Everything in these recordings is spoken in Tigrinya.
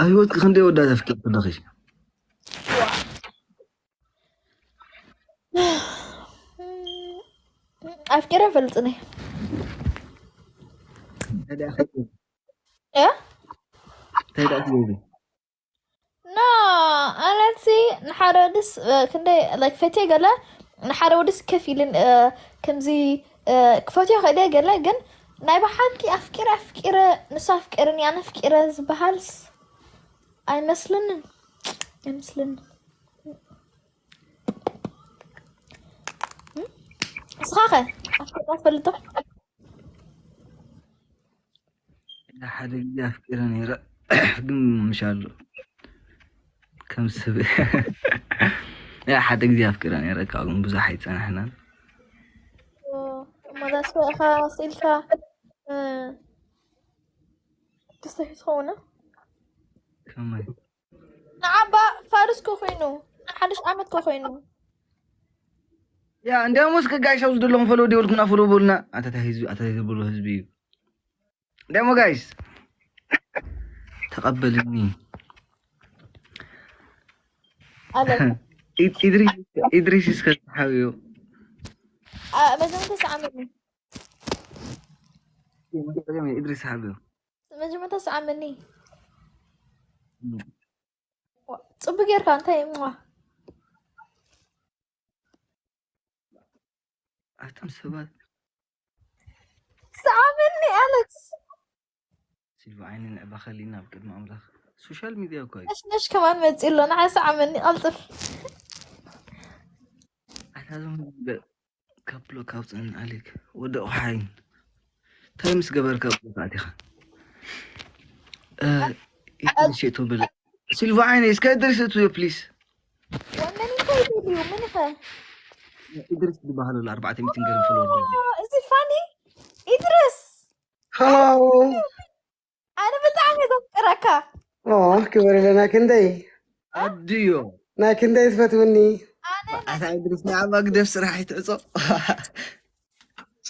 ኣብ ህይወትኪ ክንደይ ወዳት ኣፍቂርኪ ኣለኺ? ኣፍቂረ ፈልጥኒ እንታይ ደኣ ክትገብሪ? ኖ ኣነሲ ንሓደ ወድስ ክንደይ ላይክ ፈትየ ገለ ንሓደ ወድስ ከፍ ኢልን ከምዚ ክፈትዮ ከእደ ገለ ግን ናይ ብሓቂ ኣፍቂረ ኣፍቂረ ንሱ ኣፍቂርኒ ኣነ ኣፍቂረ ዝበሃልስ ኣይመስልንን ኣይመስልንን። ንስኻኸ ኣፍቂርካ ትፈልጥ ዶ? ሓደ ግዜ ኣፍቂረ ነይረ ግን ምሻሉ ከም ሰብ ያ ሓደ ግዜ ኣፍቂረ ነይረ ካብ ግን ብዙሕ ኣይፀናሕናን። እሞ ዳስ ኢኻ ስኢልካ ደስተፊት ትኸውን ከመይ ንዓባ ፋርስ ከኮይኑ ሓድሽ ዓመት ከኮይኑ ያ እንዲያውም እስከ ጋይስ ኣብዚ ዘለኹም ፈሎ ዲወልኩና ፈሎ በሉና። ኣተታ ህዝቢ ኣተታ ዝበሎ ህዝቢ እዩ። እንዲያውም ጋይስ ተቐበልኒ። ኣለ ኢድ- ኢድሪስ ኢድሪስ እስከ ተሓብዮ። መጀመርታ ሰዓመኒ ኢድሪስ ሓብዮ። መጀመርታ ሰዓመኒ ጽቡቅ ጌርካ እንታይ እሞ ኣቶም ሰባት ሰዓመኒ ኣለክስ ሲልቫ ዓይኒ ንዕባ ከሊና ኣብ ቅድሚ ኣምላኽ ሶሻል ሚድያ እኮ እዩ። ነሽነሽ ከማን መፂ ኣሎ ንሓ ሰዓመኒ ቀልጥፍ ኣታዞም ካብ ብሎክ ኣውፅእን ኣሌክ ወደ ቁሓይን እንታይ ምስ ገበርካ ኣብ ብሎክ ኣቲኻ እ፣ ኢድሪስ የእቱ ብል ሲልቫ ዓይኒ እስከ እድሪስ እቱ ፕሊስ ወመን እንታይ ይደልዩ ምን ኸ እድሪስ ዝበሃሉ ኣሎ ኣርባዕተ ሚትን ገርም ፍሎ እዚ ፋኒ ኢድሪስ ሃሎ ኣነ ብጣዕሚ ዘፍቅረካ ኦ ክብር ለና ክንደይ ኣድዮ ናይ ክንደይ ትፈትውኒ ኣነ ኣታ እድሪስ ንዓባ ግደፍ ስራሕ ይትዕጾ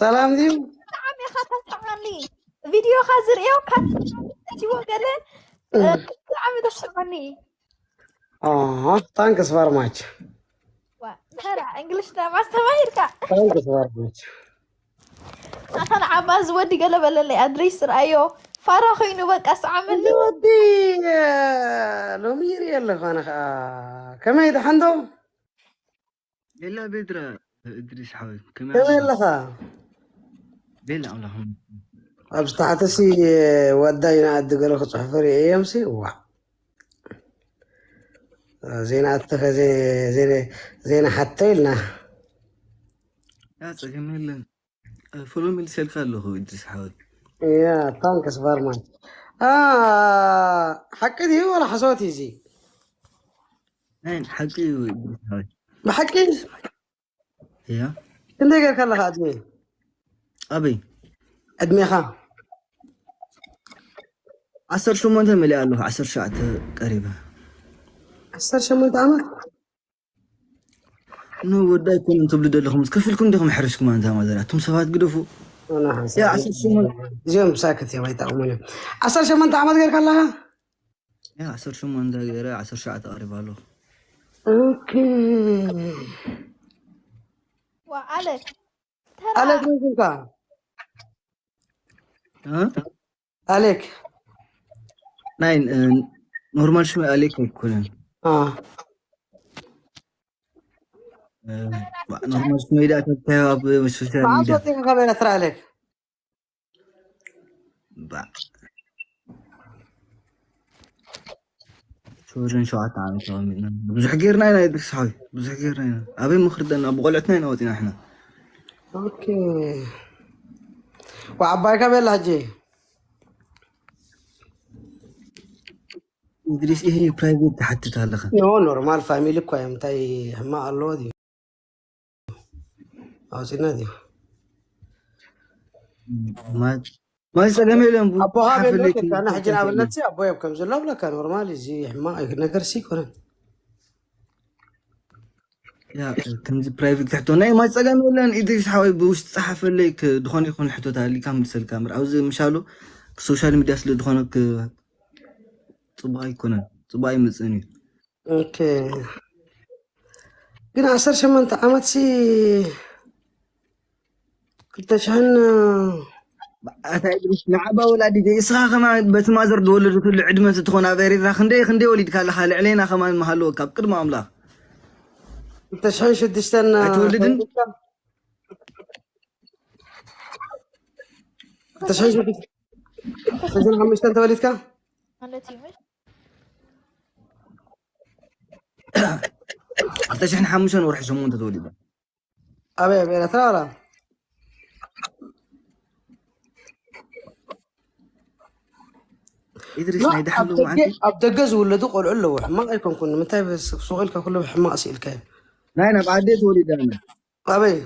ሰላም ድዩ ብጣዕሚ ኢኻ ተስማዓኒ ቪድዮኻ ዝርእዮ ካብ እቲዎ ገለ ብጣዕሚ ተስማዓኒ ታንክስ ቨሪ ማች ተራ እንግሊሽ ዳ ማስተማሂርካ ታንክስ ቨሪ ማች ኣታ ንዓባ ዝወዲ ገለ በለለይ ኣድሪስ ርኣዮ ፋራ ኮይኑ በቃ ሰዓመኒ ወዲ ሎሚ ይርኢ ኣለኹ ኣነ ከዓ ከመይ ደሓንዶ ሌላ ቤድራ እድሪስ ሓወይ ከመይ ከመይ ኣለኻ ሌላ ኣምላኽ ኣብዚ ታሕቲ ሲ ወዳይ ንኣዲ ገለ ክፅሕፉ ርእየዮም ሲ ዋ ዜና ኣተኸ ዜና ሓቶ ኢልና ያ ጸገም የለን ፎሎ መልሰልካ ኣለኹ እድሪስ ሓወይ ያ ታንክስ ቨሪ ማች ሓቂ ድዩ ወላ ሓሶት እዩ እዚ ናይ ሓቂ እዩ እድሪስ ሓወይ ብሓቂ እያ ክንደይ ጌርካ ኣለካ ዕድሜ ኣበይ ዕድሜኻ ዓሰርተ ሸሞንተ መሊኣ ኣለኹ ዓሰርተ ትሽዓተ ቀሪበ ዓሰርተ ሸሞንተ ዓመት ንወዳይ ኮመን ትብሉ ዘለኹም ከፊልኩም ዲኹም ሕሪስኩም ኣንታ ማዘር ኣቱም ሰባት ግደፉ ያ ዓሰርተ ሸሞንተ እዚኦም ሳክት እዮም ኣይጠቕሙን እዮም ዓሰርተ ሸሞንተ ዓመት ጌርካ ኣለኻ ያ ዓሰርተ ሸሞንተ ገይረ ዓሰርተ ትሽዓተ ቀሪበ ኣለኹ ኦኬ ዋ ኣለ ኣሌክ ነው ስምካ እ? ኣሌክ ናይ ኖርማል ሽመ ኣሌክ ኣይኮነን አ ኖርማል ሽመ ኢዳ ተታዩ ኣብ ሶሻል መዓስ ሚዲያ ወፂኻ ካብ ኤርትራ ኣሌክ ባ ሸወደን ሸውዓተ ዓመት ተቐሚጥና ብዙሕ ጌርና ኢና ይድርስ ሓዊ ብዙሕ ጌርና ኢና ኣበይ ምኽርደና ብቆልዕትና ኢና ወፂና ሕና ኦኬ ወዓባይካ ቤላ ሕጂ እንግዲህ ይሄ ፕራይቬት ትሓትት ኣለኻ ኖ ኖርማል ፋሚሊ እኮ እዮም እንታይ ሕማቅ ኣለዎ ድዩ ኣውፂና ድዩ ማይ ጸገም የለን ኣቦኻ ቤሎ ኬድካና ሕጂ ንኣብነት ኣቦ የብ ከም ዘሎ ብለካ ኖርማል እዚ ሕማቅ ነገር ሲ ይኮነን ያ ከምዚ ፕራይቬት ትሕቶ ናይ ማይ ጸገም የለን ኢድሪስ ሓወይ ብውሽጢ ጸሓፈለይ ድኾነ ይኹን ሕቶታ ኣሊካ ምልሰልካ ምር ኣብዚ ምሻሉ ሶሻል ሚድያ ስለ ዝኾነ ፅቡቅ ኣይኮነን፣ ፅቡቅ ኣይመፅእን እዩ። ኦኬ። ግን ዓሰርተ ሸሞንተ ዓመት ሲ ክልተ ሽሕን ኣታ ኢድሪስ ንዓባ ወላዲት እስኻ ከማን በቲ ማዘር ዝወለደትሉ ዕድመ ትኾን ኣብ ኤርትራ ክንደይ ክንደይ ወሊድካ ኣለኻ? ልዕሌና ከማን መሃለወካ ኣብ ቅድሚ ኣምላኽ። ክልተ ሽሕን ሽዱሽተን ኣይትወልድን? ክልተ ሽሕን ሽዱሽተን ተወሊድካ? ማለት እዩ። ክልተ ሽሕን ሓሙሽተን ወርሒ ሸሞንተ ተወሊደ። ኣበይ ኣብ ኤርትራ ወላ? ኢድሪስ ናይ ደሓን ኣብ ሎ ደገ መዓልቲ ኣብ ደገ ዝውለዱ ቆልዑ ኣለዉ። ሕማቕ ኣይኮንኩን። ንምንታይ ሱቕ ኢልካ ኩሉ ሕማቕ ስኢልካ እዩ። ናይ ናብ ዓዲ ተወሊደ ኣነ። ኣበይ?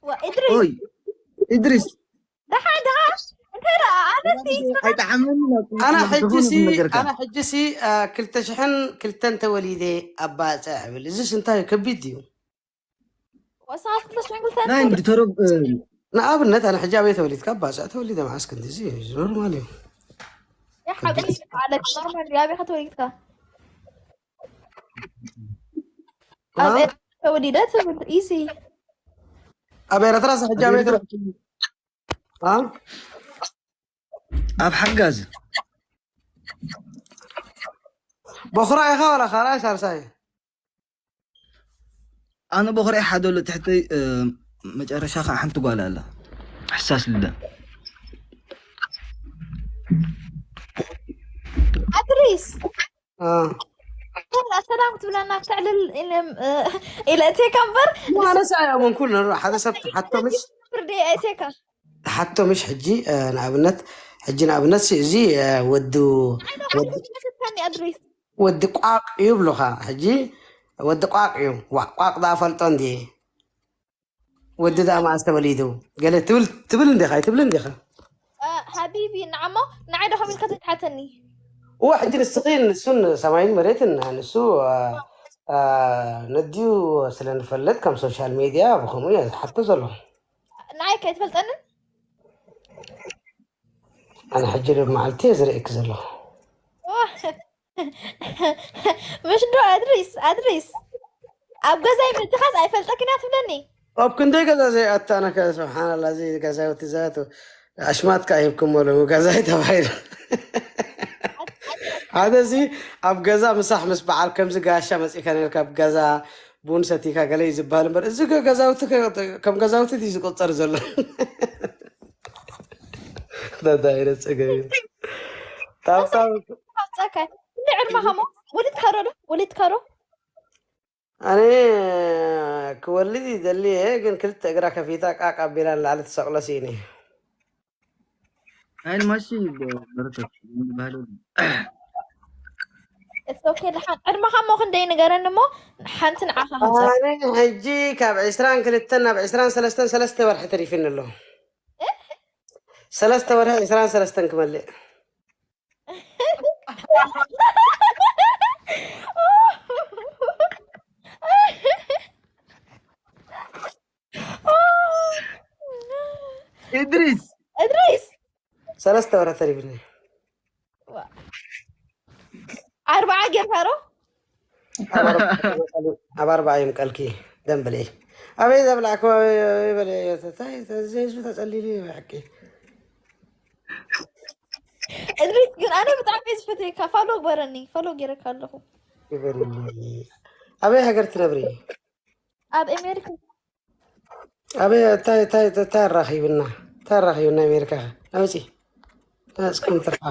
ዋ፣ ኢድሪስ ኦይ ኢድሪስ ደሓን ደሓን እንታይ ደኣ ኣነሲ ኣይጠዓመኒ ኣና ሕጂ ሲ ኣና ሕጂ ሲ ክልተ ሽሕን ክልተን ተወሊደ ኣባፅዕ እብል። እዚስ እንታይ ከቢድ ድዩ? ወሳት ክልተ ሽሕን ክልተን ናይ እንድተረብ ንኣብነት ኣነ ሕጂ ኣበይ ተወሊድካ? ኣባፅዕ ተወሊደ። መዓስ ክንዲ እዚ ኖርማል እዩ። ሓቂ ማለት ኖርማል ድዩ? ኣበይ ከተወሊድካ? ኣብ ኤርትራ ተወሊደ ትብል ኢዚ ኣብ ኤርትራ ሳ ሕጂ ኣበይ ተወሊድካ? አ? ኣብ ሓጋዝ በኹራ ኢኻ ወላ ካልኣይ ሳልሳይ? ኣነ በኹራይ ሓደ ኣሎ ትሕተይ መጨረሻ ከዓ ሓንቲ ጓል ኣላ። ሕሳስ ልደ ኣድሪስ አ። ሰላም ክትብለና ክተዕልል ኢለ እተካ እምበር ማለት ኣያመንኩ ንሮ ሓደ ሰብ ተሓቶ ምሽ ፍርዲ ኣይተካ ተሓቶ ምሽ ሕጂ እ፣ ንኣብነት ሕጂ ንኣብነት ሲ- እዚ እ፣ ወዲ ወዲ- ከኒ ኣድሪስ ወዲ ቋቅ እዩ ብሉኻ። ሕጂ ወዲ ቋቅ እዩ። ዋ ቋቅ ዳ ፈልጦ እንዲ ወዲ ዳ ማእስ ተወሊዱ ገለ ትብል ትብል እንዲኻ ይትብል እንዲኻ ሓቢቢ ንዓሞ ንዓይ ዶ ከሚልካ ተትሓተኒ እዋ ሕጂ ንስኺ ንሱን ሰማይን መሬትን ንሱ እ፣ እ፣ ነዲኡ ስለ ንፈልጥ ከም ሶሻል ሜድያ ብኸምኡ እየ ዝሓቶ ዘሎ። ንዓይ ከይትፈልጠንን ኣነ ሕጂ ሎሚ መዓልቲ እየ ዝርእየኪ ዘለኹ። ምሽ ዶ ኣድሪስ ኣድሪስ ኣብ ገዛይ ምእትኻስ ኣይፈልጠክን እያ ትብለኒ። ኣብ ክንደይ ገዛ ዘይኣቱ ኣነ ከ ስብሓንላ እዚ ገዛውቲ ዘኣቱ ኣሽማት ከኣ ሂብክሞ ሎሚ ገዛይ ተባሂሉ። ሓደ እዚ ኣብ ገዛ ምሳሕ ምስ በዓል ከምዚ ጋሻ መፂእካ ነርካ ኣብ ገዛ ቡን ሰቲካ ገለ እዩ ዝበሃል እምበር እዚ ገ- ገዛውቲ ከ- ከም ገዛውቲ ድዩ ዝቆፀር ዘሎ? ተዳይረፀገ ታብታብ ኣውፀካ እንደ ዕድመኻ ሞ ወሊድካ ዶ ወሊድካ ዶ ኣነ ክወልድ ይደሊ እየ፣ ግን ክልተ እግራ ከፊታ ቃቅ ኣቢላ ንላዕሊ ትሰቅሎ ስኢነ። ኣይ ማሲ በረከት ባህል ኦኬ ደሓን ዕድመኻ ሞ ክንደይ ንገረኒ ሞ ሓንቲ ንዓኻ ክንሰ ኣነ ሕጂ ካብ ዕስራን ክልተን ናብ ዕስራን ሰለስተን ሰለስተ ወርሒ ተሪፊኒ ኣሎ። ሰለስተ ወርሒ ዕስራን ሰለስተን ክመልእ። እድሪስ እድሪስ ሰለስተ ወርሒ ተሪፊኒ። ኣርባዓ ጌርካ ዶ ኣብ ኣርባዓ ይምቀልኪ ደንብለይ ኣበይ ዘብላዕኩ ኣበይ በለ ተታይ ተዘይዙ ተጸሊሉ ይብሕቂ እድሪስ ግን ኣነ ብጣዕሚ እየ ዝፈትየካ። ፋሎ ግበረኒ። ፋሎ ጌረካ ኣለኹ። ይበልልኝ። ኣበይ ሃገር ትነብሪ? ኣብ ኣሜሪካ ኣበይ እንታይ እንታይ እንታይ ኣራኺብና እንታይ ኣራኺብና ኣሜሪካ ናውፂ ናፅኩም ትርሓ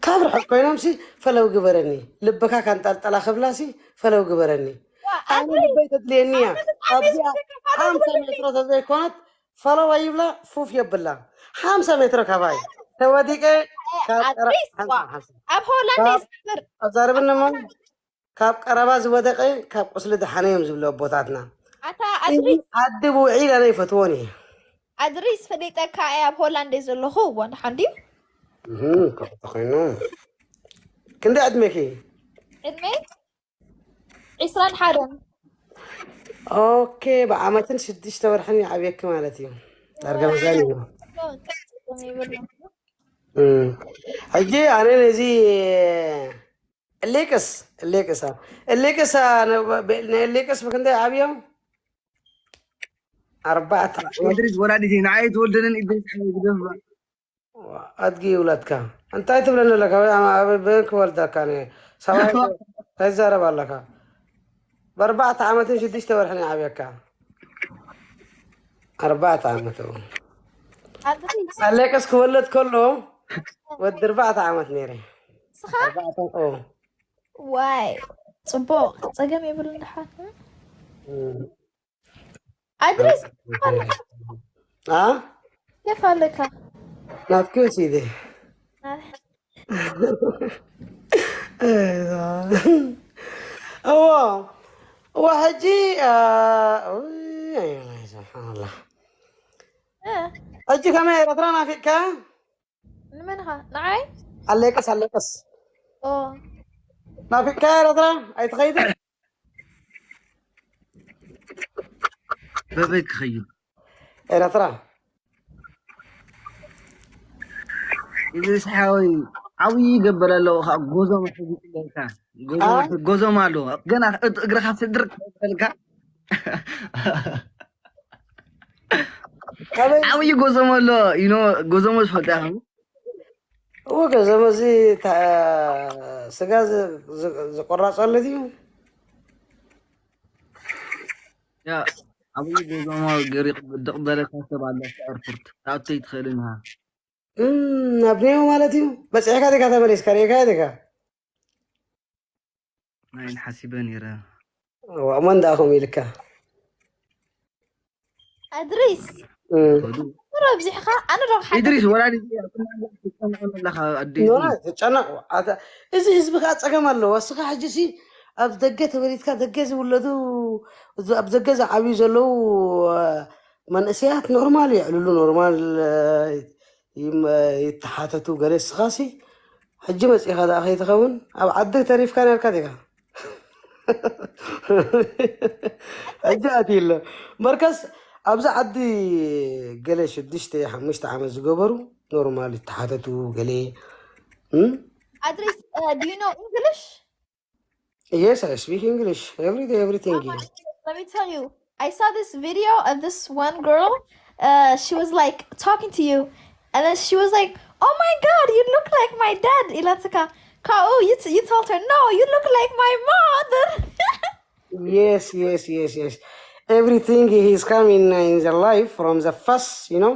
ካብ ርሕቅ ኮይኖም ሲ ፈለው ግበረኒ ልብካ ካንጠልጠላ ክብላ ሲ ፈለው ግበረኒ ኣነ ልበይ ተድልየኒ እያ ኣብዚኣ ሓምሳ ሜትሮ ተዘይኮነት ፈለዋ ይብላ ፉፍ የብላ ሓምሳ ሜትሮ ካባይ ተወዲቀ ካብ ቀረ- ኣትሊስት ሓምሳ- ሓምሳ- ኣብ ሆላንድ እየ ዝነብር። ኣዛርብኒ እሞ ካብ ቀረባ ዝወደቀ ካብ ቁስሊ ደሓነ እዮም ዝብሉ ኣቦታትና ኣታ ኣትሊስት ኣድብ ውዒል ኣነ ይፈትዎን እየ ኣድሪስ ፈሊጠካ እየ ኣብ ሆላንድ እየ ዘለኹ። እዋ ንሓን ድዩ እህም፣ ከምኡ ተኮይኑ ክንደይ ዕድሜኪ ዕድመ ዕስራን ሓደን ኦኬ ብዓመትን ሽዱሽተ ወርሕን ይዓብየኪ ማለት እዩ ዳርጋ መዛን እዩ ይብሉ። እም። ሕጂ ኣነ ነዚ እሌቅስ እሌቅስ እሌቅስ እሌቅስ ብክንደይ ዓብዮም? ኣርባዕተ። እድሪስ ወላዲት ንዓይ ትወልደንን እድሪስ ሓይ ግደፍ። ኣድጊ ይውለድካ። እንታይ ትብለኒ ኣለካ? በን ክወልደካ ነ ሰብኣይ እንታይ ትዛረብ ኣለካ? ብኣርባዕተ ዓመትን ሽዱሽተ ወርሕን ይዓብየካ። ኣርባዕተ ዓመት እው። ኣሌቅስ ክወለድ ከሎ ወዲ ኣርባዕተ ዓመት ነይረ። ስኻ ኣርባዕተ እው። ዋይ ጽቡቅ ጸገም የብሉን። ድሓን ኣድሪስ ኣ ኬፍ ኣለካ? ናትኪ ወሲደ። እዎ እዎ ሕጂ እ፣ ኡይ፣ ኣይ፣ ኣይ፣ ስብሓንላህ። እ፣ ሕጂ ከመይ ኤረትራ ናፊቅካ? ንመንኻ ንዓይ? ኣለቅስ ኣለቅስ ኦ ናፊቅካ ኤረትራ ኣይትኸይድ? በበይ ክኸይድ? ኤረትራ ኢድሪስ ሓወይ ዓብዪ ገበል ኣለዎ ከዓ ጎዞም ሕዚ ጥለካ ጎዞም ኣለዎ ገና እት- እግርኻ ስድር ክበልካ ካበይ ዓብዪ ጎዞም ኣሎ ኢኖ ጎዞሞ ዝፈልጣ እዎ ገዘመ እዚ ታ- ስጋ ዝ- ዝ- ዝቆራጸሉ ድዩ? ያ ዓብዪ ጎዞሞ ገሪቕ ድቕ በለካ ሰብ ኣለካ ኤርፖርት ታብተይ ትኽእልን ሃ እም፣ ናብ ኔው ማለት እዩ። በጽሕካ ዲካ ተመሊስካ ርኢካ ዲካ? ናይን ሓሲበ ነይረ ዋእሞን ዳኹም ኢልካ ኣድሪስ እም፣ ኑሮ ኣብዚሕኻ ኣነ ዶ ክሓ ኢድሪስ ወላዲ ኣለካ ኣዲ ኖና ትጨነቕ ኣታ- እዚ ህዝቢ ከዓ ጸገም ኣለዎ። እስኻ ሕጂ ሲ ኣብ ደገ ተወሊድካ ደገ ዝውለዱ ኣብ ደገ ዝዓብዩ ዘለዉ መንእሰያት ኖርማል የዕልሉ ኖርማል ይም- ይተሓተቱ ገለ እስኻሲ ሕጂ መፂኻ ደኣ ከይትኸውን ኣብ ዓዲ ተሪፍካ ነርካ ዲኻ ሕጂ ኣትይሎ በርከስ ኣብዚ ዓዲ ገለ ሽዱሽተ ሓሙሽተ ዓመት ዝገበሩ ኖርማል ይተሓተቱ ገለ እም? ኣድሪስ do you know English? Yes, I speak English every day, everything. Let me tell you, I saw this video of this one girl. Uh, she was like talking to you, and then she was like, "Oh my God, you look like my dad, Ilatsaka." Ka, oh, you, t- you told her, "No, you look like my mother." Yes, yes, yes, yes. Everything is coming in the life from the first, you know.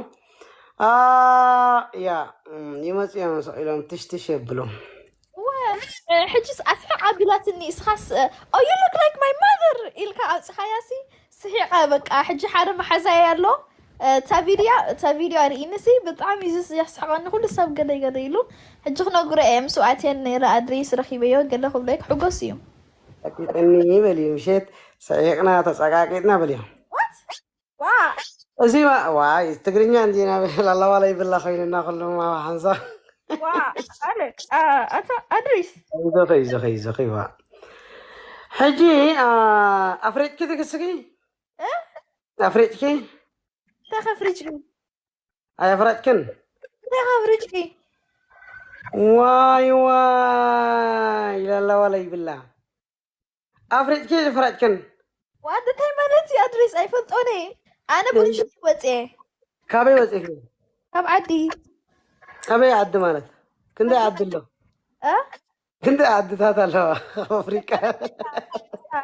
Ah, yeah. Mm, ይመፅኦም ሰቕ ኢሎም ትሽትሽ የብሎም። ሕጅስ ኣስሓቅ ኣቢላትኒ። እስኻስ oh, you look like my mother ኢልካ ኣውፅኻያሲ ስሒቐ። በቃ ሕጂ ሓደ መሓዛይ ኣሎ። እታ ቪድያ እታ ቪድዮ ኣርእይንሲ ብጣዕሚ እዩ ዘስሓቀኒ። ኩሉ ሰብ ገደይ ገደይ ኢሉ። ሕጂ ክነግሮ እየ። ምስ ኣትየን ነይረ ኣድሬስ ረኪበዮ ገለ ክብሎ ክሕጎስ እዩ። ጠቂጥኒ ይበል እዩ ምሸት ሰዒቕና ተፀቃቂጥና በል እዩ። ዋ እዚ ዋ- ዋይ ትግርኛ እንዲና ላላዋላ ይብላ ኮይንና ኩሉም ኣብ ሓንሳ ዋ ኣለ ኣቶ ኣድሪስ ይዞኸ ይዞኸ ይዞኸ ይዋ ሕጂ ኣ፣ ኣፍሪጥኪ ትግስኪ እ? ኣፍሪጥኪ እንታይ ከፍርጭ ኣየፍረጥክን እንታይ ከፍርጭ ዋይ ዋይ ላላዋላ ይብላ ኣፍሪጥኪ ዝፍረጥክን ዋደ እንታይ ማለት እዩ ኣድሪስ ኣይፈልጦን እየ ኣነ ቡንሽቲ ወፅየ ካበይ ወፂኺ ካብ ዓዲ ካበይ ዓዲ ማለት ክንደይ ዓዲ ኣሎ እ? ክንደይ ዓድታት ኣለዋ ኣፍሪቃ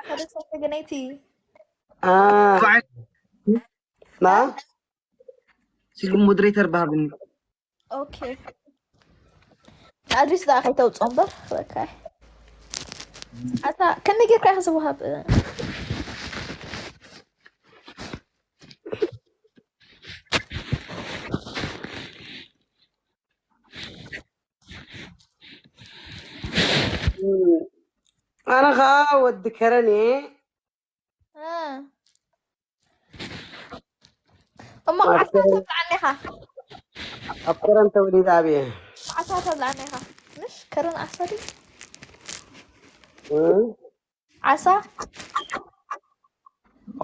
ከደሰተ ግነይቲ ኣ፣ ና ሲልኩም ሞዴሬተር ባህብኒ ኦኬ ኣድሪስ ደኣ ከይተውፅኦ እምበር በቃ ኣታ ከመይ ጌርካ ኢኻ ዝወሃብ ኣነ ከዓ ወዲ ከረን እየ እ። እሞ ዓሳ ተብልዓኒ ኢኻ ኣብ ከረን ተወሊደ ኣብየ ዓሳ ተብልዓኒ ኢኻ ምሽ ከረን ዓሳ ድዩ እ? ዓሳ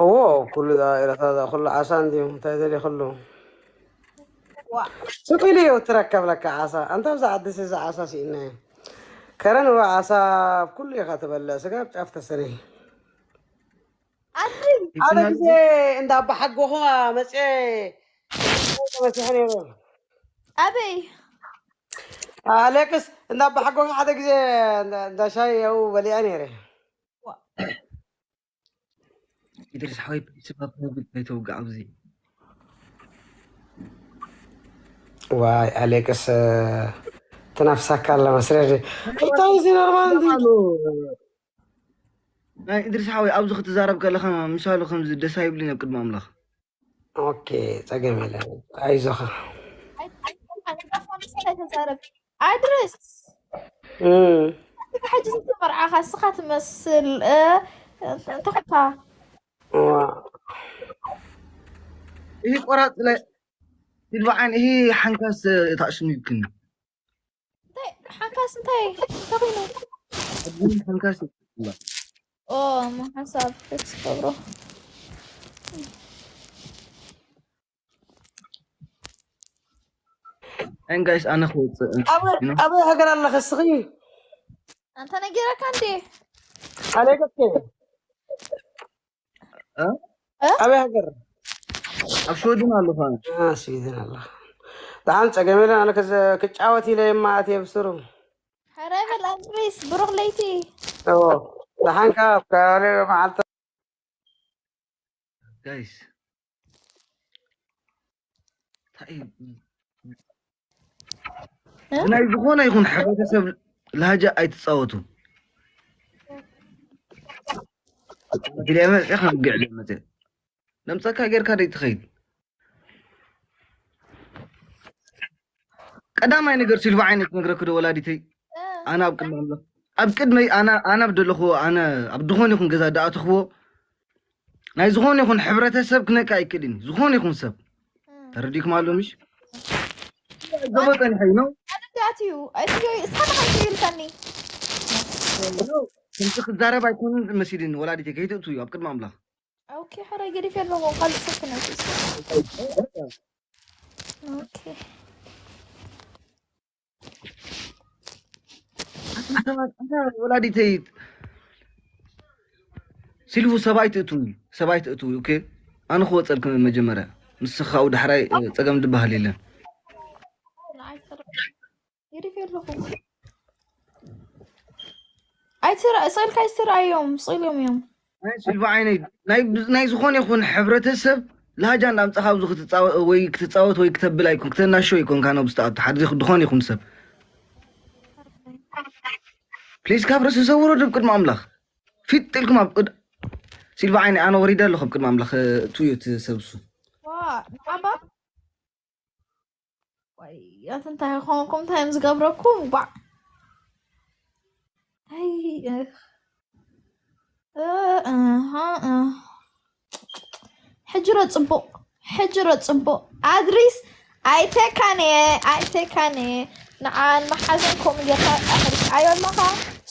እዎ ኩሉ ዛ ኤረትራ ዛ ኩሉ ዓሳ እንድዩ እንታይ ዘልየ ኩሉ ስቕ ኢሉ እዩ ትረከብ ለካ ዓሳ። ኣንታ ብዛ ዓዲ እዚ ዓሳ ስኢና እዩ። ከረን እዋ ዓሳ ኣብ ኩሉ ኢኻ ትበልዕ፣ ስጋ ኣብ ጫፍ ተሰነ። ሓደ ግዜ እንዳ ኣባሓጎኻ መፅየ ተመሲሐ ነይረ። ኣበይ? ኣሌክስ፣ እንዳ ኣባሓጎኻ ሓደ ግዜ እንዳ፣ እንዳ ሻሂ ያው በሊዐ ነይረ። ኢድሪስ ሓወይ፣ ስባብ ነብት ከይተውግዕ ኣብዚ። ዋይ፣ ኣሌክስ፣ ትናፍሳካ ኣላ መስለኒ። እንታይ እዚ ኖርማል እንዲ? ናይ ኢድሪስ ሓወይ፣ ኣብዚ ክትዛረብ ከለኻ ምሳሉ ከምዚ ደስ ኣይብልን ኣብ ቅድሚ ኣምላኽ። ኦኬ፣ ጸገም የለን። ኣይዞኻ። ኣይ፣ ኣይ፣ ኣይ፣ ኣይ፣ ተዛረብ። ኣድርስ። እም። እስኻ ሕጂ ዝተመርዓኻ እስኻ ትመስል፣ እ፣ እንተኾንካ። ዋ። ይሄ ቆራጥ ላይ ይልባዓን፣ ይሄ ሓንካስ ታሽኑ ይክን። እንታይ ሓንካስ እንታይ? እንታይ ኮይኑ? ሓንካስ ይልባ። ኦ፣ ማ ሓንሳብ ፊክስ ገብሮ። And guys፣ ኣነ ክወፅእ፣ ኣበይ፣ you know? ኣበይ ሃገር ኣለኸ እስኺ? ኣንተ ነጊረካ እንዴ? ኣሌክስ ከ? እ? እ? ኣበይ ሃገር? ኣብ ሽወደን ኣለኹ ኣነ። አ፣ ስዊድን ኣለኻ። ደሓን ጸገም የለን፣ ኣነ ክዘ-፣ ክጫወት ኢለ እየ እማ ኣትየ ብስሩ። ሕራይ በል ኣድሪስ፣ ብሩኽ ለይቲ። እዎ፣ ደሓንካ ኣብ ካልእ መዓልቲ። ጋይስ፣ እንታይ እዩ? እ? ብናይ ዝኾነ ይኹን ሕብረተሰብ ላሃጃ ኣይትጻወቱ። ኢለ መጽእ፣ ከም ግዕለ መጽእ። ለምጸካ ጌርካ ደይ ትኸይድ። ቀዳማይ ነገር ሲልቫ ዓይነት ነግረክ ዶ ወላዲተይ፣ እ። ኣነ ኣብ ቅድሚ ኣምላኽ፣ ኣብ ቅድመይ ኣነ፣ ኣነ ኣብ ደለኽዎ፣ ኣነ ኣብ ድኾን ይኹን ገዛ ደኣተኽዎ፣ ናይ ዝኾነ ይኹን ሕብረተሰብ ክነካ ኣይክእልን እዩ። ዝኾነ ይኹን ሰብ። እ። ተረዲእኩም ኣሎ ምሽ? ገቦ ጸኒሐ እዩ ነው። ኣነ እንዲኣት እዩ። ኣይትዮ፣ እስኻ ንሓንቲ እዩ ኢልካኒ። ከምዚ ክዛረብ ኣይኮንን መሲልኒ ወላዲተይ፣ ከይትእቱ እዩ ኣብ ቅድሚ ኣምላኽ። ኦኬ፣ ሕራይ ገዲፍ ኣለዎ፣ ካልእ ሰብ ክነግር። ኦኬ። ኣታ፣ ኣታ ወላዲተይ፣ ሲልቡ ሰብኣይ ትእቱ፣ ሰብኣይ ትእቱ፣ ኦኬ? ኣነ ክወጸልኩም መጀመርያ። ንስኻ ካብኡ ዳሕራይ፣ እ፣ ጸገም ዝበሃል የለን። ንዓይ ሰር-፣ ገዲፍ ኣለኹ። ኣይትራ-፣ ስቕ ኢልካ ኣይትርኣዮም፣ ስቕ ኢሎም እዮም። ናይ ሲልቫ ዓይነይ፣ ናይ፣ ናይ ዝኾነ ይኹን ሕብረተሰብ ላሃጃ እንዳምጻኻ ኣብዚ ክትጻወ-፣ ወይ ክትጻወት ወይ ክተብል ኣይኮን፣ ክተናሾ ኣይኮንካ፣ ናብ ዝተኣቱ ሓደ ዝኾነ ይኹን ሰብ። ፕሊዝ ካብ ርእሲ ሰውሮ ድብ ቅድሚ ኣምላኽ። ፊት ኢልኩም ኣብ ቅድ-፣ ሲልቫ ዓይነይ፣ ኣነ ወሪደ ኣለኹ ኣብ ቅድሚ ኣምላኽ፣ እ፣ ትዩ እቲ ሰብ እሱ። ዋ፣ ንዓባ? ዋይ፣ ኣቲ እንታይ ኾንኩም፣ እንታይ እዮም ዝገብረኩም? ጓዕ። ኣይ፣ እ፣ እ፣ እህ፣ እ። ሕጂ ዶ ጽቡቕ፣ ሕጂ ዶ ጽቡቕ። ኣድሪስ፣ ኣይቴካን እየ፣ ኣይቴካን እየ። ንዓን መሓዘን ከምኡ ጌርካ ኣሕሪቃዮ ኣለኻ።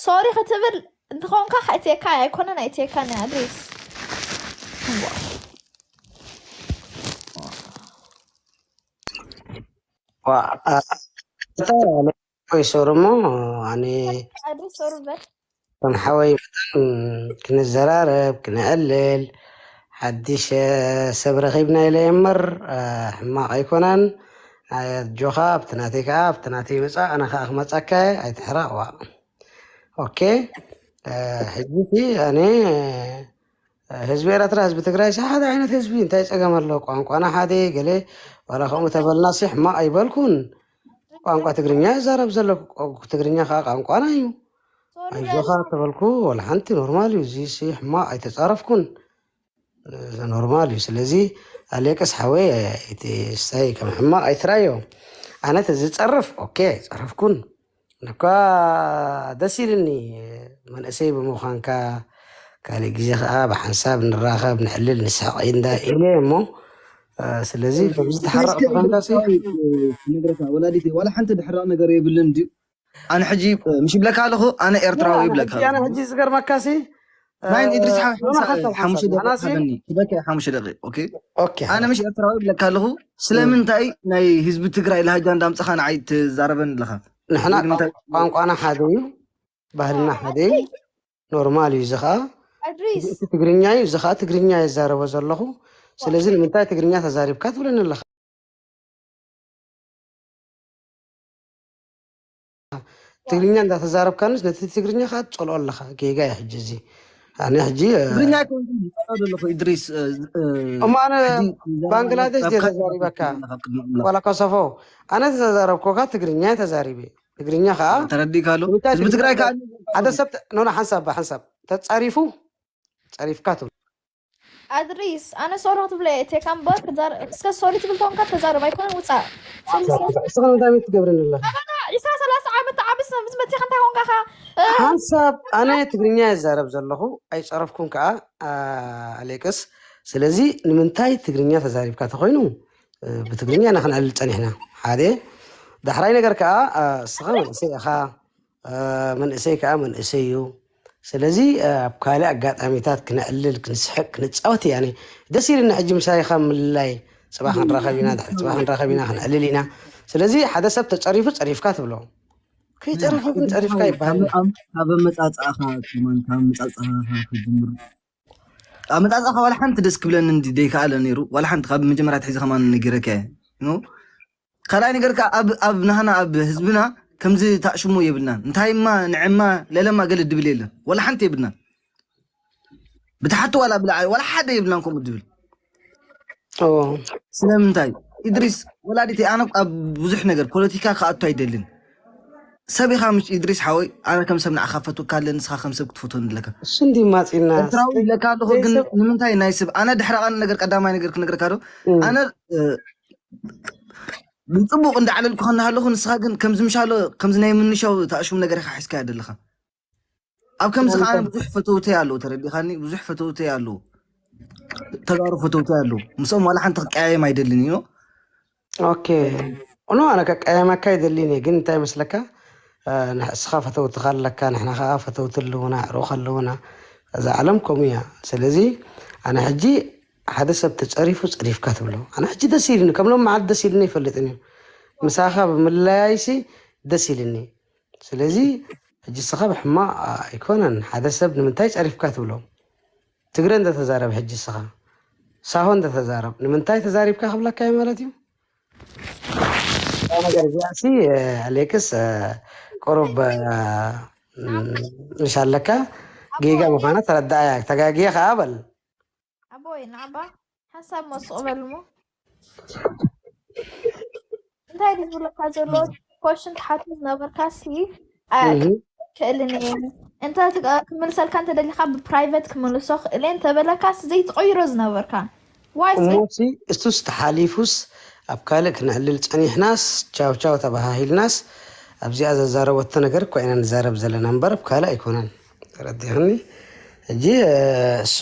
ሶሪ ክትብል እንተኾንካ፣ ኣይቴካ ኣይኮነን፣ ኣይቴካን እየ፣ ኣድሪስ። ዋ፣ አ-፣ እታ ወይ ሶር እሞ ኣነ ኣድሪ ሶር በል። ከም ሓወይ መጠን ክንዘራረብ፣ ክነዕልል፣ ሓድሽ፣ እ፣ ሰብ ረኺብና ኢለ እየ እምበር፣ እ፣ ሕማቕ ኣይኮነን። ኣጆኻ፣ ኣብቲ ናተይ ከኣ፣ ኣብቲ ናተይ ምጻእ፣ ኣነ ከኣ ክመጻካ እየ፣ ኣይትሕረቕ፣ ዋ። ኦኬ፣ እ፣ ሕጂ እቲ ኣነ፣ እ፣ ህዝቢ ኤርትራ፣ ህዝቢ ትግራይ ሲ ሓደ ዓይነት ህዝቢ፣ እንታይ ጸገም ኣሎ? ቋንቋና ሓደ፣ ገለ ዋላ ከምኡ ተበልና ሲ ሕማቕ ኣይበልኩን። ቋንቋ ትግርኛ ይዛረብ ዘሎ፣ ቋ-፣ ትግርኛ ከኣ ቋንቋና እዩ። ሶሪ ኣጆኻ በል። ተበልኩ፣ ዋላ ሓንቲ ኖርማል እዩ። እዚ ሲ ሕማቕ ኣይተጻረፍኩን። እ፣ ኖርማል እዩ። ስለዚ ኣሌክስ ሓወይ፣ እቲ ሳይ ከም ሕማቕ ኣይትራዮ። ኣነ ተዝጸርፍ፣ ኦኬ፣ ኣይጸረፍኩን። እኳ ደስ ኢልኒ፣ መንእሰይ ብምዃንካ፣ ካልእ ግዜ ኸኣ ብሓንሳብ ንራኸብ፣ ንሕልል፣ ንስሕቕ እንዳ ኢለ እሞ፣ እ፣ ስለዚ ከምዚ ተሓራቕ እስከ ምዃንካ ሲ ክነግረካ፣ ወላዲተይ፣ ዋላ ሓንቲ ድሕራቕ ነገር የብልን ድዩ? ኣነ ሕጂ፣ እ፣ ምሽ ይብለካ ኣለኹ፣ ኣነ ኤርትራዊ ይብለካ ኣነ ኣለኹ። ሕጂ ዝገርመካ ሲ፣ ናይ ኢድሪስ ሓ- ኖኖ፣ ሓንሳብ፣ ሓንሳብ፣ ሓሙሽተ ደቂቕ ንሕና ሲ- ሃበኒ። ትበኪ ሓሙሽተ ደቂቕ። ኦኬ። ኦኬ፣ ኣነ ምሽ ኤርትራዊ ብለካ ኣለኹ። ስለምንታይ ናይ ህዝቢ ትግራይ ላሃጃ እንዳምጻኻ ንዓይ ትዛረበን ኣለኻ? ንሕና ወይ ንምንታይ ቋንቋና ሓደ እዩ፣ ባህልና ሓደ እዩ። ኖርማል እዩ። እዚ ከዓ ኣድሪስ እቲ ትግርኛ እዩ። እዚ ከዓ ትግርኛ የዛረቦ ዘለኹ። ስለዚ ንምንታይ ትግርኛ ተዛሪብካ ትብለኒ ኣለኻ? ትግርኛ እንዳተዛረብካንስ ነቲ ትግርኛ ከዓ ትፀልኦ ኣለኻ። ጌጋ እዩ ሕጂ እዚ። ኣነ ሕጂ እ፣ ትግርኛ ኣይኮንኩን ዝጸልኦ ዘለኹ ኢድሪስ። እ፣ እ፣ እሞ ኣነ ሕጂ ባንግላዴሽ ካብ ድየ ካልእ ተዛሪበካ? ካብ ካልእ ዋላ ኮሶቮ፣ ኣነ ዝተዛረብኩካ ትግርኛ እየ ተዛሪበ። ትግርኛ ከዓ ተረዲእካ ኣሎ። ንምንታይ ህዝቢ ትግርኛ ትግራይ ከዓ ሓደ ሰብ ተ- ኖኖ፣ ሓንሳብ ሓንሳብ ተፃሪፉ ፀሪፍካ ትብሎ። ኣድሪስ ኣነ ሶሪ ክትብለ እየ ቴካ እምበር ክዛር እስከ ሶሪ ትብል ተኾንካ ተዛረብ ኣይኮነን ውፃእ። ሶሪ እስከ እስኻ እንታይ ትገብርኒ ኣለኻ? ዒስራ ሰላሳ ዓመት ተዓብስ ምስ መፅኻ እንታይ ኮንካ ኻ ሓንሳብ ኣነ ትግርኛ ይዛረብ ዘለኹ ኣይፀረፍኩን ከዓ። ኣ፣ ኣሌክስ፣ ስለዚ ንምንታይ ትግርኛ ተዛሪብካ ተኮይኑ እ፣ ብትግርኛ ኢና ክንዕልል ፀኒሕና። ሓደ ዳሕራይ ነገር ከዓ እ፣ እስኻ መንእሰይ ኢኻ። እ፣ መንእሰይ ከዓ መንእሰይ እዩ። ስለዚ እ፣ ኣብ ካልእ ኣጋጣሚታት ክነዕልል፣ ክንስሕቅ፣ ክንፃወት እያ። ኣነ ደስ ኢልና ሕጂ ምሳይኻ ምልላይ፣ ፅባሕ ክንራኸብ ኢና፣ ድሕሪ ፅባሕ ክንራኸብ ኢና፣ ክንዕልል ኢና። ስለዚ ሓደ ሰብ ተፀሪፉ ፀሪፍካ ትብሎ፣ ከይፀረፈ ግን ፀሪፍካ ይበሃል። ካብ ኣመፃፅኣኻ ከማን ካብ ኣመፃፅኣኻ ክጅምር ኣመፃፅኣኻ ዋላ ሓንቲ ደስ ክብለኒ እንዲ ደይከኣለ ነይሩ። ዋላ ሓንቲ ካብ መጀመርያ ትሒዘ ከማን ነጊረካ እየ። ካልኣይ ነገር ከዓ ኣብ ኣብ ናህና ኣብ ህዝብና ከምዚ ታእሽሙ የብልናን። እንታይማ ንዕማ ለለማ ገለ ድብል የለን። ዋላ ሓንቲ የብልናን። ብታሕቲ ዋላ ብላዕሊ ዋላ ሓደ የብልናን ከምኡ ድብል። ስለምንታይ? ኢድሪስ ወላዲተይ ኣነ ኣብ ብዙሕ ነገር ፖለቲካ ክኣቱ ኣይደልን። ሰብ ኢኻ ምሽ ኢድሪስ ሓወይ፣ ኣነ ከም ሰብ ንዓኻ ፈትወካ ኣለ፣ ንስኻ ከም ሰብ ክትፈትወኒ ኣለካ። እሱ እንዲ ማፂና ኤርትራዊ ኢለካ ኣለኹ፣ ግን ንምንታይ ናይ ሰብ ኣነ ድሕሪ ቃል ነገር ቀዳማይ ነገር ክነግረካ ዶ ኣነ እ፣ ብፅቡቅ እንዳዕለልኩ ከናሃለኹ ንስኻ ግን ከምዚ ምሻሎ ከምዚ ናይ ምንሻው ተኣሽሙ ነገር ኢኻ ሒዝካዮ ዘለኻ። ኣብ ከምዚ ከዓ ብዙሕ ፈተውተይ ኣለዉ፣ ተረዲኻኒ? ብዙሕ ፈተውተይ ኣለዉ፣ ተጋሩ ፈተውተይ ኣለዉ። ምስኦም ዋላ ሓንቲ ክቀያየም ኣይደልን እዩ። ኦኬ፣ ኖ፣ ኣነ ከቀያየመካ ኣይደልን እየ፣ ግን እንታይ መስለካ፣ እ፣ ንሕ- እስኻ ፈተውትኻ ኣለካ፣ ንሕና ከዓ ፈተውቲ ኣለውና፣ ኣዕሩኽ ኣለውና። እዛ ዓለም ከምኡ እያ። ስለዚ ኣነ ሕጂ ሓደ ሰብ ተፀሪፉ ፀሪፍካ ትብሎ፣ ኣነ ሕጂ ደስ ኢልኒ፣ ከም ሎም መዓልቲ ደስ ኢልኒ ኣይፈልጥን እዩ። ምሳኻ ብምልላይሲ ደስ ኢልኒ። ስለዚ ሕጂ እስኻ ብሕማቕ ኣይኮነን፣ ሓደ ሰብ ንምንታይ ፀሪፍካ ትብሎ? ትግረ እንተተዛረብ ሕጂ እስኻ ሳሆ እንተተዛረብ ንምንታይ ተዛሪብካ ክብለካ እዩ ማለት እዩ። እዛ ነገር እዚኣ ሲ ኣሌክስ ቁሩብ ምሽ ኣለካ፣ ጌጋ ምዃና ተረዳኣያ። ተጋግየ ከዓ በል። ኣቦይ ንዓባ ሓንሳብ መስቕ በልሞ እንታይ ድዩ ዝብለካ ዘሎ? ኮሽን ትሓቱ ዝነበርካ ሲ ክእልን እየ እንተ ክምልሰልካ እንተደሊካ ብፕራይቨት ክምልሶ ክእለ እንተበለካ ሲ ዘይትቀይሮ ዝነበርካ ዋይ እሞሲ እሱስ ተሓሊፉስ ኣብ ካልእ ክነዕልል ጸኒሕናስ ቻው ቻው ተባሃሂልናስ ኣብዚኣ ዘዛረበቶ ነገር እኳ ኢና ንዛረብ ዘለና እምበር ኣብ ካልእ ኣይኮነን። ተረዲኽኒ? ሕጂ እሱ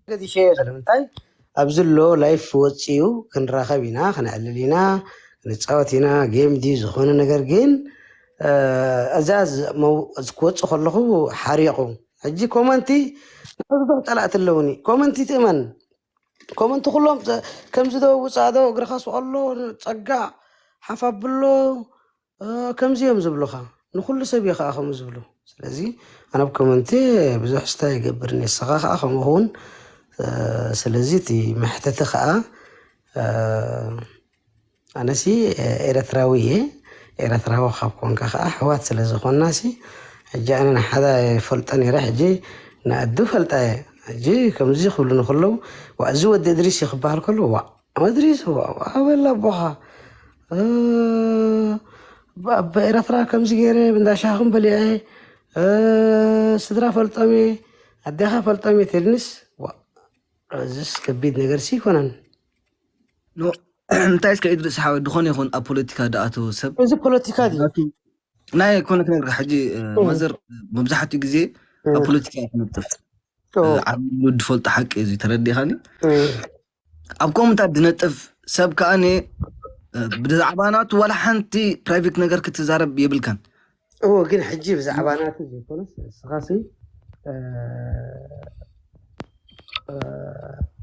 ገዲፈዮ ስለምንታይ ኣብዚ ኣሎ ላይፍ ወፂኡ ክንራኸብ ኢና፣ ክነዕልል ኢና፣ ክንፃወት ኢና፣ ጌም ድዩ ዝኾነ ነገር ግን እዛ ክወፅእ ከለኹ ሓሪቑ። ሕጂ ኮመንቲ ብዙሕ ፀላእቲ ኣለውኒ። ኮመንቲ ትእመን ኮመንቲ ኩሎም ከምዚ ዶ ውፃእ ዶ እግርኻ ስቐሎ ጸጋዕ ሓፍ ኣብሎ ከምዚ እዮም ዝብሉኻ። ንኩሉ ሰብ እየ ከዓ ከምኡ ዝብሉ። ስለዚ ኣነ ኣብ ኮመንቲ ብዙሕ ስታይ ይገብር ንስኻ ከዓ ከምኡ ኸውን። ስለዚ እቲ መሕተቲ ከዓ ኣነሲ ኤረትራዊ እየ። ኤረትራዊ ካብ ኮንካ ከዓ ኣሕዋት ስለ ዝኾንና ሲ ሕጂ ኣነ ንሓዳ ይፈልጦ ነይረ ሕጂ ንኣዱ ፈልጣ እየ። ሕጂ ከምዚ ክብሉ ንክለዉ ዋ እዚ ወዲ እድሪስ እዩ ክበሃል ከሎ ዋ እድሪስ ዋ ኣበላ ኣቦኻ ኣብ ኤረትራ ከምዚ ገይረ እንዳሻኽን በሊዐ ስድራ ፈልጦም እየ ኣዴኻ ፈልጦም እየ ትልንስ ዋ እዚስ ከቢድ ነገር ሲ ይኮነን። እንታይ እስከ ኢድሪስ ሓወይ ድኾነ ይኹን ኣብ ፖለቲካ ድኣተወ ሰብ እዚ ፖለቲካ ድዩ ናይ ኮነ ክነግርካ ሕጂ ማዘር መብዛሕትኡ ግዜ ኣብ ፖለቲካ እያ ትነጥፍ ዓብሉ ድፈልጦ ሓቂ እዚ ተረዲኻኒ ኣብ ኮምታት ድነጥፍ ሰብ ከኣኒ ብዛዕባ ናቱ ዋላ ሓንቲ ፕራይቬት ነገር ክትዛረብ የብልካን እዎ ግን ሕጂ ብዛዕባ ናቱ ዘይኮነስ እስኻሲ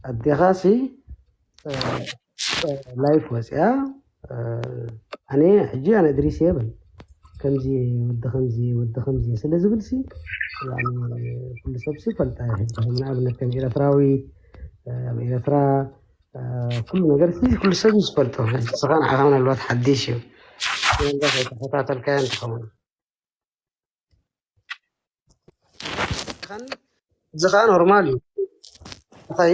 ኣዴኻ ሲ ላይፍ ወፅያ። ኣነ ሕጂ ኣነ እድሪስ የብል ከምዚ ወዲ ከምዚ ወዲ ከምዚ ስለ ዝብል ሲ ኩሉ ሰብ ሲ ፈልጣ። ሕጂ ንኣብነት ከም ኤርትራዊ ኣብ ኤርትራ ኩሉ ነገር ሲ ኩሉ ሰብ ዝፈልጦ። ሕጂ ስኻ ንዓኻ ምናልባት ሓዲሽ እዩ ተኸታተልካዮ እንትኸውን እዚ ከዓ ኖርማል እዩ። እንታይ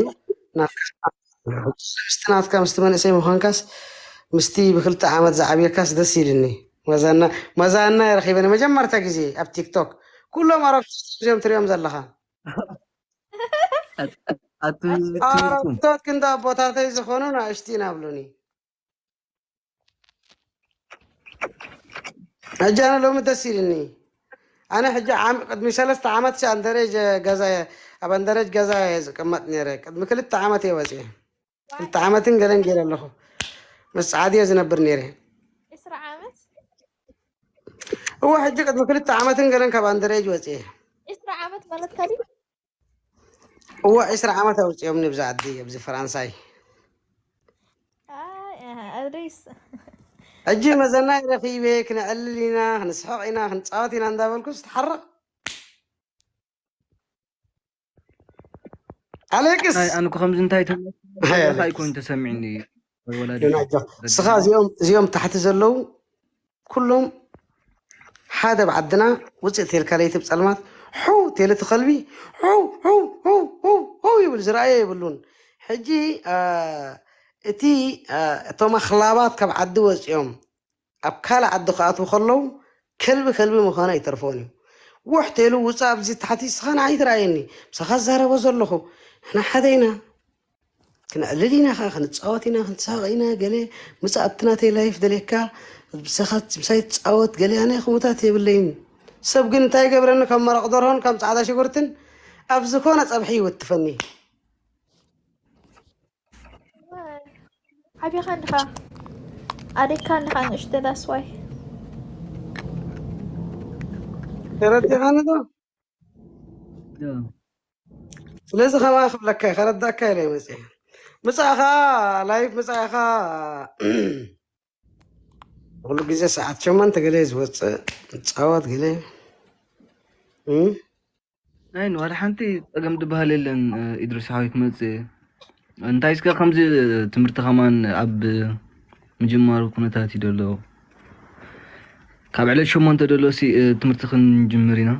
ምስቲ ናትካ ምስቲ መንእሰይ ምዃንካስ ምስቲ ብክልተ ዓመት ዝዓብየካስ ደስ ኢልኒ። መዛና መዛና ረኺበ ንመጀመርታ ግዜ ኣብ ቲክቶክ ኩሎም ኣረብቶት እዮም ትሪኦም ዘለኻ። ኣረብቶት ክንዲ ኣቦታተይ ዝኾኑ ናእሽቲ ኢና ብሉኒ። ሕጂ ኣነ ሎሚ ደስ ኢልኒ። ኣነ ሕጂ ዓም- ቅድሚ ሰለስተ ዓመት ሲ ኣንደረጅ ገዛ እየ- ኣብ ኣንደረጅ ገዛ እየ ዝቅመጥ ነይረ። ቅድሚ ክልተ ዓመት እየ ወፅየ። ክልተ ዓመትን ገለን ገይረ ኣለኹ። ምስ ፃዓዲ እየ ዝነብር ነይረ። ዕስራ ዓመት እወ ሕጂ ቅድሚ ክልተ ዓመትን ገለን ካብ ኣንደረጅ ወፅየ። ዕስራ ዓመት ማለት ከዲ እወ ዕስራ ዓመት ኣውፅኦም ንብዛ ዓዲ ኣብዚ ፈራንሳይ። ኣይ ኣሃ፣ ኣድሪስ ሕጂ መዘናይ ረኺበ ክነዕልል ኢና ክንስሕቕ ኢና ክንፃወት ኢና እንዳበልኩ ዝተሓርቕ ኣሌክስ ኣይ ኣነ እኮ ከምዚ እንታይ ተመ- ኣይ፣ እንታይ ኣሌክስ። ኣይኮን ተሰሚዕኒ ወላዲ ዶናጆ ስኻ እዚኦም እዚኦም ታሕቲ ዘለዉ ኩሎም ሓደ ኣብ ዓድና ውፅእ ተልካ ለይቲ ብፀልማት ሑ ቴለ ትኸልቢ ሑ ሑ ሑ ሑ ሑ ይብል ዝረኣየ የብሉን። ሕጂ አ፣ እቲ አ፣ እቶም ኣኽላባት ካብ ዓዲ ወፂኦም ኣብ ካልእ ዓዲ ክኣትዉ ከለዉ ከልቢ ከልቢ ምዃኑ ኣይተርፎን እዩ። ውሕ ቴሉ ውፅእ ኣብዚ ታሕቲ ስኻ ንዓይ ትረኣየኒ ምሳኻ ዝዛረቦ ዘለኹ ንሕና ሓደ ኢና። ክነዕልል ኢና ኸዓ ክንፃወት ኢና ክንሳቕ ኢና ገለ ምፃእ ኣብቲ ናተይ ላይፍ ደልየካ ምሳኻ ምሳይ ትፃወት ገለ ኣነ ከምኡታት የብለይን። ሰብ ግን እንታይ ይገብረኒ ከም መረቕ ደርሆን ከም ፃዕዳ ሽጉርትን ኣብ ዝኾነ ፀብሒ ይወትፈኒ። ዓቢኻ እንድኻ ኣዴካ እንድኻ ንእሽተ that's why ተረዲኻኒ ዶ? ስለዚ ከማ ክብለካ እየ፣ ከረዳእካ ኢለ እየ መፅአ። ምፃእኻ ላይፍ ምፃእኻ ኩሉ ግዜ ሰዓት ሸሞንተ ገለ ዝወፅእ ንፃወት ገለ እም? ናይ ዋላ ሓንቲ ፀገም ዝበሃል የለን። ኢድሪስ ሓወይ ክመፅእ እንታይ እስከ ከምዚ ትምህርቲ ከማን ኣብ ምጅማሩ ኩነታት እዩ ዘሎ። ካብ ዕለት ሸሞንተ ደሎ ሲ ትምህርቲ ክንጅምር ኢና።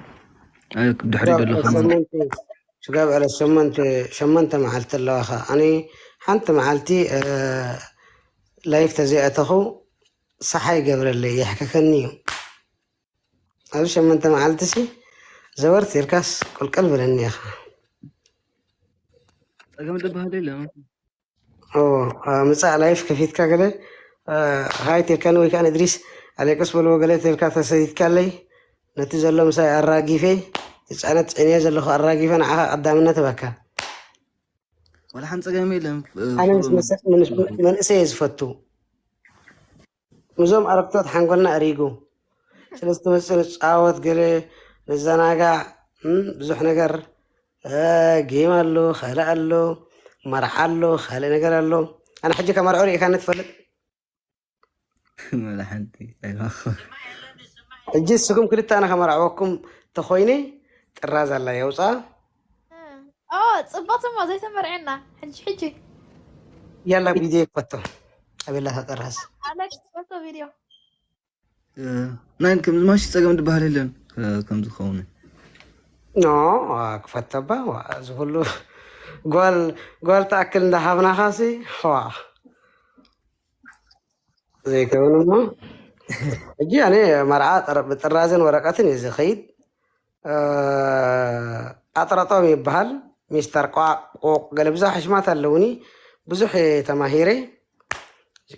ኣይ፣ ድሕሪ ስጋብ ደሎ ዕለት ከማን ሸሞንተ ስጋብ ዕለት ሸሞንተ ሸሞንተ መዓልቲ ኣለዋኻ። ኣነ ሓንቲ መዓልቲ እ፣ ላይፍ ተዘይኣተኹ ሰሓ ይገብረለይ የሕከከኒ እዩ። ኣብዚ ሸሞንተ መዓልቲ ሲ ዘወርት ኢልካስ ቁልቅል ብለኒ ኢኻ። ፀገም ዝበሃል የለን። ኦ፣ አ፣ ምጻእ ላይፍ ከፊትካ ገለ አ፣ ሃይ ቴልካኒ ወይ ከዓ ንድሪስ ኣሌቅስ በልዎ ገለ ቴልካ ተሰዲድካለይ ነቲ ዘሎ ምሳይ ኣራጊፌ ዝፃነት ፅዕንዮ ዘለኹ ኣራጊፈ ንዓኻ ቀዳምነት እበካ። ዋላ ሓንቲ ፀገም የለን። እ፣ ኣነ ፎሎ ምስ መሰ- ምስ- መንእሰይ እየ ዝፈቱ። ምስዞም ኣረግቶት ሓንጎልና ኣሪጉ። ስለዚ ትመፅእ ንፃወት ገለ ንዘናጋዕ እም፣ ብዙሕ ነገር እ፣ ጌም ኣሎ፣ ካልእ ኣሎ፣ መርዓ ኣሎ፣ ካልእ ነገር ኣሎ። ኣነ ሕጂ ከመርዖ ርኢካኒ ትፈልጥ? ዋላ ሓንቲ ኣይረኸብኩ። ሕጂ ንስኹም ክልተ ኣነ ከመርዕወኩም ተኾይነ ጥራዝ ኣላ የውፃ። ኦ ጽቡቅ እሞ ዘይተመርዕና ሕጂ ሕጂ ያላ ቪድዮ ይፈቶ ኣቤላ ተጠራዝ ኣለ ጽቡቅ ቪድዮ እ፣ ናይ ከም ማሽ ፀገም ዝበሃል የለን። እ፣ ከም ዝኸውን ኖ ክፈተባ ዋ፣ እዚ ኩሉ ጓል ጓል ተኣክል እንዳሃብናኻሲ ዋ ዘይከውን እሞ ሕጂ ኣነ መርዓ ጥር- ብጥራዝን ወረቀትን እዩ ዝኸይድ። እ፣ ኣጥረጦም ይበሃል። ሚስተር ቋቅ ቁቅ ገለ ብዙሕ ሕሽማት ኣለውኒ። ብዙሕ እየ ተማሂረ።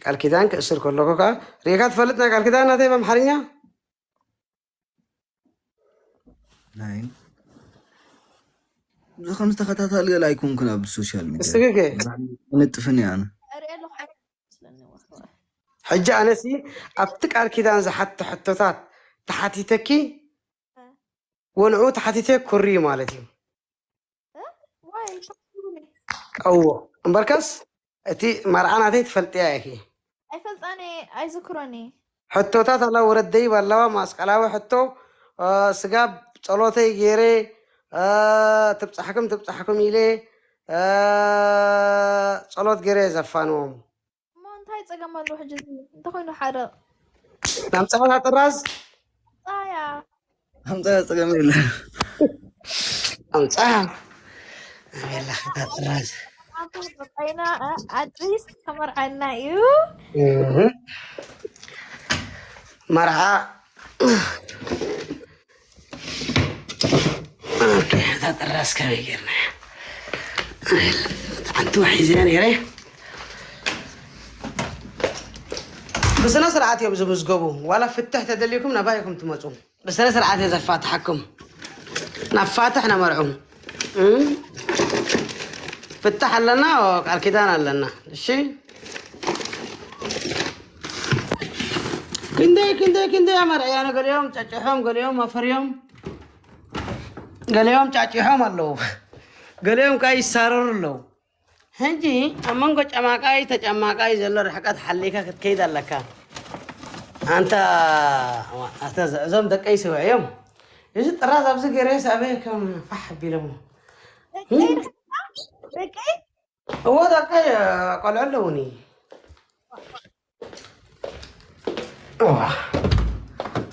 ቃል ኪዳን ክእስር ከለኩ ከዓ ርኢካ ትፈልጥ ናይ ቃል ኪዳን ናተይ ብኣምሓርኛ ናይ እዚ ከም ዝተኸታተል ገለ ኣይኮንኩን ኣብ ሶሻል ሚዲያ እስግገ ነጥፍን እየ ኣነ። ርኢ ኣለኹ ኣይመስለኒ ወ- ሕጂ ኣነሲ ኣብቲ ቃል ኪዳን ዝሓቶ ሕቶታት ተሓቲተኪ ወንዑ ተሓቲተ ኩሪ ማለት እዩ። ዋይ እዎ እምበርከስ እቲ መርዓ ናተይ ትፈልጥያ ኢኺ። ኣይፈልጣን እየ፣ ኣይዝክሮን እየ። ሕቶታት ኣላ ውረደይ ባለዋ ማስቀላዊ ሕቶ። ስጋብ ጸሎተይ ገይረ ትብጻሕኩም ትብጻሕኩም ኢለ ጸሎት ገይረ ዘፋንዎም። እሞ እንታይ ጸገም ኣለዎ ሕጂ? እዚ እንተኾይኑ ሓረቕ ናምጻታ ጥራዝ ጻያ ኣምጻ ጸገም የለ። ኣምጻ ኣቤላ ኸታ ጥራዝ ኣቦ በቃይና ኣድሪስ ከመርዓና እዩ። መርዓ እታ ጥራዝ ከመይ ጌርና ሓንቲ ዋሒዘያ ነይረ። ብስነ ስርዓት እዮም ዝምዝገቡ። ዋላ ፍትሕ ተደልዩኩም ናባይኩም ትመፁ። ብስነ ስርዓት እየ ዘፋትሓኩም። ናብ ፋትሕ ነመርዑ። እም? ፍትሕ ኣለና፣ ቃል ኪዳን ኣለና። እሺ፣ ክንደይ ክንደይ ክንደይ ኣመርዕያ፣ ገሊኦም ጨጭሖም፣ ገሊኦም ኣፈርዮም፣ ገሊኦም ጫጭሖም ኣለዉ፣ ገሊኦም ከዓ ይሳረሩ ኣለዉ። ሕጂ ኣብ መንጎ ጨማቃይ ተጨማቃይ ዘሎ ርሕቀት ሓሊካ ክትከይድ ኣለካ። ኣንታ ኣታ እዞም ደቀይ ስውዕዮም፣ እዚ ጥራዝ ኣብዚ ገይረስ ኣበይ ከም ፋሕ ኣቢሎሞ። ደቀይ ደቀይ እዎ ደቀይ ቆልዑ ኣለውኒ። እዋ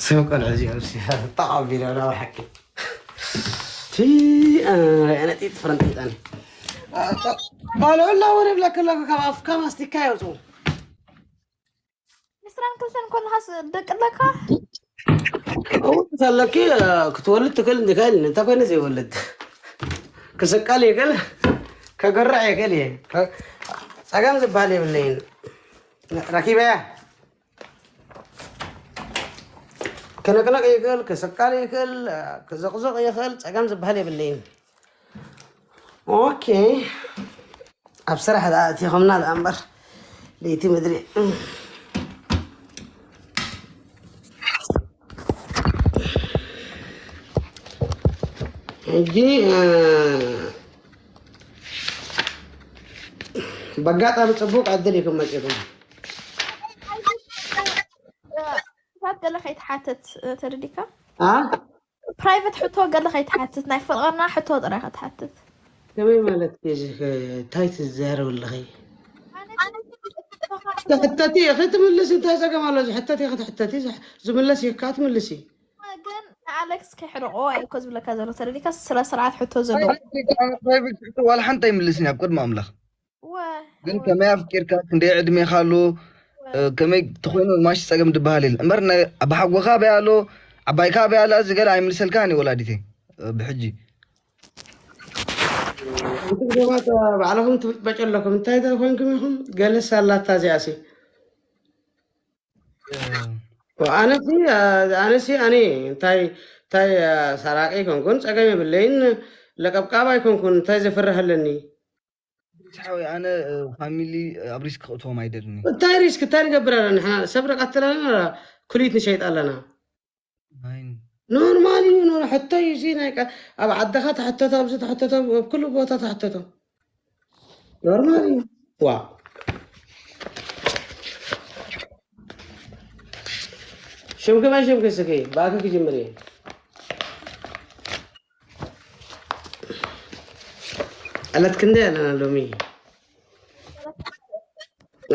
ሰብ ቆልዑ እዚኦም ተቐቢሎም ናብ ሓቂ ነጢጥ ፍረንጢጣኒ ቆልዑ ኣለውን ይብለክ ኣለኩ። ካብ ኣፍካ ማስቲካ የውፅኡ። ዕስራን ክልተን ኮለኻስ ደቂ ኣለካ? እውነት ኣለኪ። ክትወልድ ትክእል እንዲካ ኢልኒ። እንታይ ኮይነ ዘይወልድ? ክስቀል ይክእል፣ ከገርዕ ይክእል እየ። ጸገም ዝበሃል የብለይን። ረኪበያ ክነቅነቅ ይክእል፣ ክስቀል ይክእል፣ ክዝቕዝቕ ይክእል፣ ጸገም ዝበሃል የብለይን። ኦኬ፣ ኣብ ስራሕ ደኣ ኣእቲኹምና ደኣ እምበር ለይቲ ምድሪ። ሕጂ እ፣ በጋጣሚ ጽቡቅ ዕድል ኢኹም መጺኹም። ታት ገለ ከይትሓትት ተረዲካ? ኣ ፕራይቨት ሕቶ ገለ ከይትሓትት፣ ናይ ፍቕርና ሕቶ ጥራይ ክትሓትት። ከመይ ማለት እዩ? እዚ ከ እንታይ ትዛረብ ኣለኺ? ትሕተቲ ኢኺ ትምልሲ፣ እንታይ ጸገም ኣሎ? እዚ ሕተት ኢኺ ትሕተቲ፣ ዝሕ- ዝምለስ ኢኻ ትምልሲ። ግን ንኣለክስ ከይሕርቆ ኣይኮ ዝብለካ ዘሎ ተረዲካ፣ ስለ ስርዓት ሕቶ ዘለዎ ፕራይቬት ዋላ ሓንቲ ኣይምልስን ኣብ ቅድሚ ኣምላኽ። ወ ግን ከመይ ኣፍቂርካ ክንደይ ዕድሜኻ ኣሎ እ፣ ከመይ ተኾይኑ ማሽ ጸገም ዝበሃል የለን እምበር ናይ- ኣብ ሓጎኻ ኣበይ ኣሎ ዓባይካ ኣበይ ኣላ እዚ ገለ ኣይምልሰልካን እዩ ወላዲተይ እ፣ ብሕጂ ኣንቲ ግደባት ባዕልኹም ትብጭበጭ ኣለኹም። እንታይ ታይ ኮይንኩም ኢኹም? ገለስ ኣላታ እዚኣሲ እ፣ ኣነሲ ኣነሲ ኣነ እንታይ እንታይ ሰራቂ ኣይኮንኩን፣ ጸገም የብለይን። ለቀብቃብ ኣይኮንኩን። እንታይ ዘፍርህ ኣለኒ? ሓወይ ኣነ እ፣ ፋሚሊ እ፣ ኣብ ሪስክ ክእትዎም ኣይደልን እየ። እንታይ ሪስክ እንታይ ንገብር ኣለና? ንሕና ሰብ ንቀትል ኣለና፣ ኩሊት ንሸይጥ ኣለና። ናይን ኖርማል እዩ። ኖር ሕቶ እዩ እዚ ናይ ቀ- ኣብ ዓድኻ ተሕተቶ፣ ኣብዚ ተሕተቶ፣ ኣብ ኩሉ ቦታ ተሕተቶ። ኖርማል እዩ። ዋ ሽምኪ መን ሽምኪ? እስኪ ብኣኪ ክጅምር እየ። ዕለት ክንደይ ኣለና ሎሚ?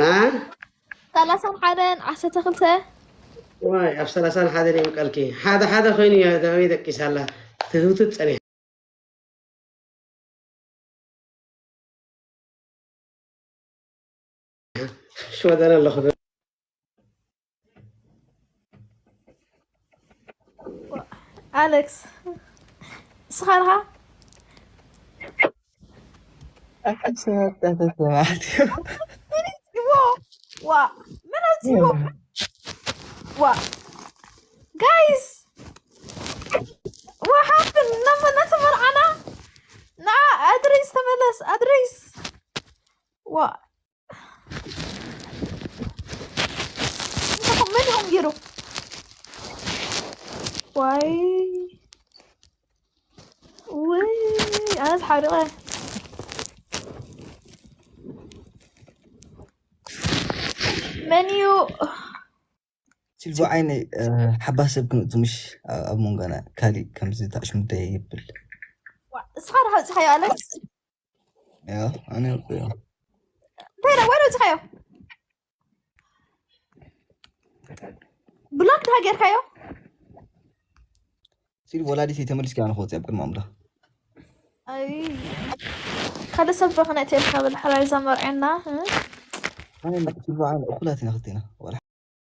ኣ ሰላሳን ሓደን ዓሰርተ ክልተ ዋይ ኣብ ሰላሳን ሓደን የምቀልኪ ሓደ ሓደ ኮይኑ እያ ዳበይ ደቂሳ ኣላ ትህውትት ጸኒሓ። ሽወደን ኣለኹ። ኣሌክስ ንስኻ ኢኻ ኣቀሰተተተማት ዋ ዋ መን ኣውፅዎ ዋ ጋይስ ዋ ሓፍን ነመ ነተመርዓና ንዓ ኣድሪስ ተመለስ ኣድሪስ ዋ መን ይኹም ገይሩ ዋይ ሓሪቐ። መን እዩ? ሲልቫ ዓይነይ፣ ሓባስ ሰብ ክንእቱ ምሽ ኣብ መንጎና ካሊእ ከምዚ ታሽምደ ይብል። እስኻ ዶ ኣውፅኻዮ ኣለ? ኣነ እንታይ ደ ወይ ኣውፅኻዮ? ብሎክ ድሃ ጌርካዮ? ሲል ወላዲት ተመልስኪ ኣነ ክወፅእ ኣብ ቅድሚ ኣምላኽ። ካልእ ሰብ ዶ ክነእትየልካ በል ሓላል እዛ መርዕና። ኣነ ሲልቫ ዓይነ እኩላት ኢና ክልቴና።